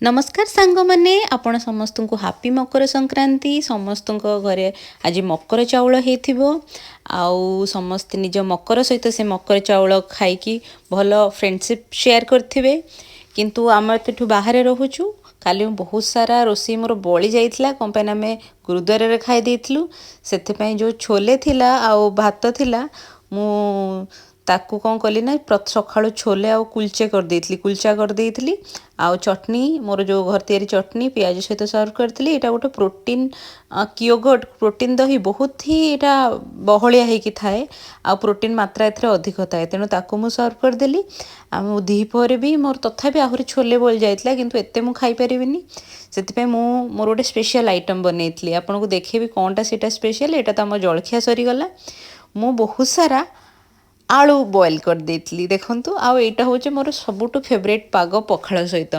ନମସ୍କାର ସାଙ୍ଗମାନେ, ଆପଣ ସମସ୍ତଙ୍କୁ ହାପି ମକର ସଂକ୍ରାନ୍ତି। ସମସ୍ତଙ୍କ ଘରେ ଆଜି ମକର ଚାଉଳ ହେଇଥିବ ଆଉ ସମସ୍ତେ ନିଜ ମକର ସହିତ ସେ ମକର ଚାଉଳ ଖାଇକି ଭଲ ଫ୍ରେଣ୍ଡସିପ୍ ସେୟାର କରିଥିବେ। କିନ୍ତୁ ଆମେ ତ ଏଠୁ ବାହାରେ ରହୁଛୁ। କାଲି ମୁଁ ବହୁତ ସାରା ରୋଷେଇ ମୋର ବଳି ଯାଇଥିଲା। କ'ଣ ପାଇଁ ନା ଆମେ ଗୁରୁଦ୍ୱାରରେ ଖାଇ ଦେଇଥିଲୁ। ସେଥିପାଇଁ ଯେଉଁ ଛୋଲେ ଥିଲା ଆଉ ଭାତ ଥିଲା, ମୁଁ ତାକୁ କ'ଣ କଲି ନା ସକାଳୁ ଛୋଲେ ଆଉ କୁଲଚେ କରିଦେଇଥିଲି, କୁଲଚା କରିଦେଇଥିଲି। ଆଉ ଚଟନି, ମୋର ଯେଉଁ ଘର ତିଆରି ଚଟନି ପିଆଜ ସହିତ ସର୍ଭ କରିଥିଲି। ଏଇଟା ଗୋଟେ ପ୍ରୋଟିନ୍ ୟୋଗର୍ଟ, ପ୍ରୋଟିନ୍ ଦହି, ବହୁତ ହି ଏଇଟା ବହଳିଆ ହେଇକି ଥାଏ ଆଉ ପ୍ରୋଟିନ୍ ମାତ୍ରା ଏଥିରେ ଅଧିକ ଥାଏ, ତେଣୁ ତାକୁ ମୁଁ ସର୍ଭ କରିଦେଲି। ଆଉ ଦ୍ୱିପହରେ ବି ମୋର ତଥାପି ଆହୁରି ଛୋଲେ ବଳି ଯାଇଥିଲା, କିନ୍ତୁ ଏତେ ମୁଁ ଖାଇପାରିବିନି। ସେଥିପାଇଁ ମୁଁ ମୋର ଗୋଟେ ସ୍ପେଶିଆଲ୍ ଆଇଟମ୍ ବନେଇଥିଲି। ଆପଣଙ୍କୁ ଦେଖେଇବି କ'ଣଟା ସେଇଟା ସ୍ପେଶିଆଲ୍। ଏଇଟା ତ ଆମ ଜଳଖିଆ ସରିଗଲା। ମୁଁ ବହୁତ ସାରା ଆଳୁ ବଏଲ୍ କରିଦେଇଥିଲି, ଦେଖନ୍ତୁ। ଆଉ ଏଇଟା ହେଉଛି ମୋର ସବୁଠୁ ଫେଭରାଇଟ୍ ପାଗ ପଖାଳ ସହିତ।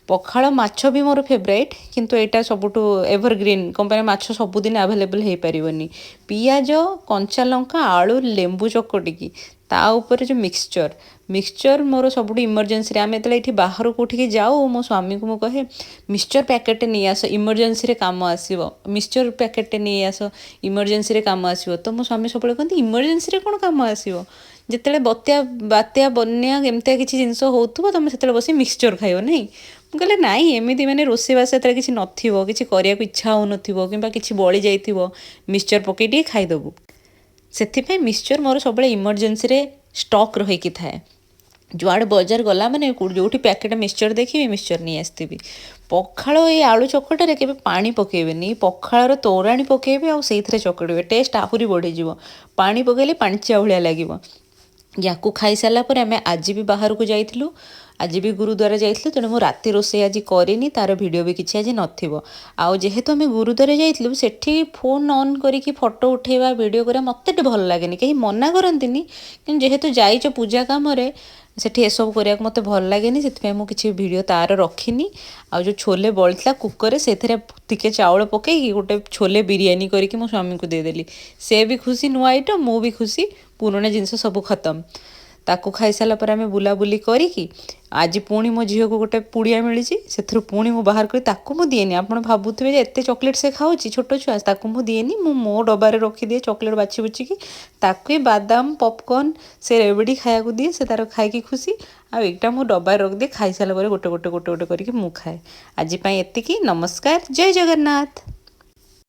ପଖାଳ ମାଛ ବି ମୋର ଫେଭରାଇଟ୍, କିନ୍ତୁ ଏଇଟା ସବୁଠୁ ଏଭରଗ୍ରିନ୍। କ'ଣ ପାଇଁ? ମାଛ ସବୁଦିନ ଆଭେଲେବଲ୍ ହେଇପାରିବନି। ପିଆଜ, କଞ୍ଚା ଲଙ୍କା, ଆଳୁ, ଲେମ୍ବୁ ଚକଟିକି ତା ଉପରେ ଯେଉଁ ମିକ୍ସଚର୍ ମୋର ସବୁଠୁ ଇମର୍ଜେନ୍ସିରେ। ଆମେ ଯେତେବେଳେ ଏଇଠି ବାହାରୁ କେଉଁଠିକି ଯାଉ, ମୋ ସ୍ୱାମୀକୁ ମୁଁ କହେ, ମିକ୍ସଚର୍ ପ୍ୟାକେଟ୍ଟେ ନେଇ ଆସ, ଇମର୍ଜେନ୍ସିରେ କାମ ଆସିବ। ମିକ୍ସଚର୍ ପ୍ୟାକେଟ୍ଟେ ନେଇ ଆସ, ଇମର୍ଜେନ୍ସିରେ କାମ ଆସିବ। ତ ମୋ ସ୍ୱାମୀ ସବୁବେଳେ କହନ୍ତି, ଇମର୍ଜେନ୍ସିରେ କ'ଣ କାମ ଆସିବ? ଯେତେବେଳେ ବାତ୍ୟା, ବନ୍ୟା, ଏମିତିଆ କିଛି ଜିନିଷ ହେଉଥିବ, ତୁମେ ସେତେବେଳେ ବସି ମିକ୍ସଚର୍ ଖାଇବ ନାହିଁ? ମୁଁ କହିଲି, ନାଇଁ, ଏମିତି ମାନେ ରୋଷେଇବାସ ଯେତେବେଳେ କିଛି ନଥିବ, କିଛି କରିବାକୁ ଇଚ୍ଛା ହେଉନଥିବ କିମ୍ବା କିଛି ବଳି ଯାଇଥିବ, ମିକ୍ସଚର୍ ପକେଇ ଟିକେ ଖାଇଦେବୁ। ସେଥିପାଇଁ ମିକ୍ସଚର୍ ମୋର ସବୁବେଳେ ଇମର୍ଜେନ୍ସିରେ ଷ୍ଟକ୍ ରହିକି ଥାଏ। ଯୁଆଡ଼େ ବଜାର ଗଲା ମାନେ ଯେଉଁଠି ପ୍ୟାକେଟ୍ ମିକ୍ସଚର୍ ଦେଖିବି, ମିକ୍ସଚର୍ ନେଇ ଆସିଥିବି। ପଖାଳ ଏଇ ଆଳୁ ଚକଟାରେ କେବେ ପାଣି ପକାଇବେନି। ପଖାଳର ତୋରାଣି ପକାଇବେ ଆଉ ସେଇଥିରେ ଚକଟିବେ, ଟେଷ୍ଟ ଆହୁରି ବଢ଼ିଯିବ। ପାଣି ପକାଇଲେ ପାଣିଚିଆ ଭଳିଆ ଲାଗିବ। ୟାକୁ ଖାଇସାରିଲା ପରେ ଆମେ ଆଜି ବି ବାହାରକୁ ଯାଇଥିଲୁ, ଆଜି ବି ଗୁରୁଦ୍ୱାର ଯାଇଥିଲୁ। ତେଣୁ ମୁଁ ରାତି ରୋଷେଇ ଆଜି କରିନି, ତାର ଭିଡ଼ିଓ ବି କିଛି ଆଜି ନଥିବ। ଆଉ ଯେହେତୁ ଆମେ ଗୁରୁଦ୍ୱାର ଯାଇଥିଲୁ, ସେଠି ଫୋନ୍ ଅନ୍ କରିକି ଫଟୋ ଉଠେଇବା, ଭିଡ଼ିଓ କରିବା ମୋତେ ଟିକେ ଭଲ ଲାଗେନି। କେହି ମନା କରନ୍ତିନି, କିନ୍ତୁ ଯେହେତୁ ଯାଇଛ ପୂଜା କାମରେ, ସେଠି ଏସବୁ କରିବାକୁ ମୋତେ ଭଲ ଲାଗେନି। ସେଥିପାଇଁ ମୁଁ କିଛି ଭିଡ଼ିଓ ତାର ରଖିନି। ଆଉ ଯେଉଁ ଛୋଲେ ବଳିଥିଲା କୁକରରେ, ସେଥିରେ ଟିକେ ଚାଉଳ ପକେଇକି ଗୋଟେ ଛୋଲେ ବିରିୟାନୀ କରିକି ମୋ ସ୍ୱାମୀଙ୍କୁ ଦେଇଦେଲି। ସେ ବି ଖୁସି, ନୂଆ ଆଇଟମ୍, ମୁଁ ବି ଖୁସି, ପୁରୁଣା ଜିନିଷ ସବୁ ଖତମ। ତାକୁ ଖାଇସାରିଲା ପରେ ଆମେ ବୁଲାବୁଲି କରିକି ଆଜି ପୁଣି ମୋ ଝିଅକୁ ଗୋଟେ ପୁଡ଼ିଆ ମିଳିଛି, ସେଥିରୁ ପୁଣି ମୁଁ ବାହାର କରି ତାକୁ ମୁଁ ଦିଏନି। ଆପଣ ଭାବୁଥିବେ ଯେ ଏତେ ଚକୋଲେଟ୍ ସେ ଖାଉଛି, ଛୋଟ ଛୁଆ। ତାକୁ ମୁଁ ଦିଏନି, ମୁଁ ମୋ ଡବାରେ ରଖିଦିଏ ଚକୋଲେଟ୍ ବାଛି ବୁଛିକି। ତାକୁ ହିଁ ବାଦାମ, ପପକର୍ନ, ସେ ରେବଡ଼ି ଖାଇବାକୁ ଦିଏ। ସେ ତାର ଖାଇକି ଖୁସି। ଆଉ ଏଇଟା ମୁଁ ଡବାରେ ରଖିଦିଏ, ଖାଇସାରିଲା ପରେ ଗୋଟେ ଗୋଟେ ଗୋଟେ ଗୋଟେ କରିକି ମୁଁ ଖାଏ। ଆଜି ପାଇଁ ଏତିକି। ନମସ୍କାର, ଜୟ ଜଗନ୍ନାଥ।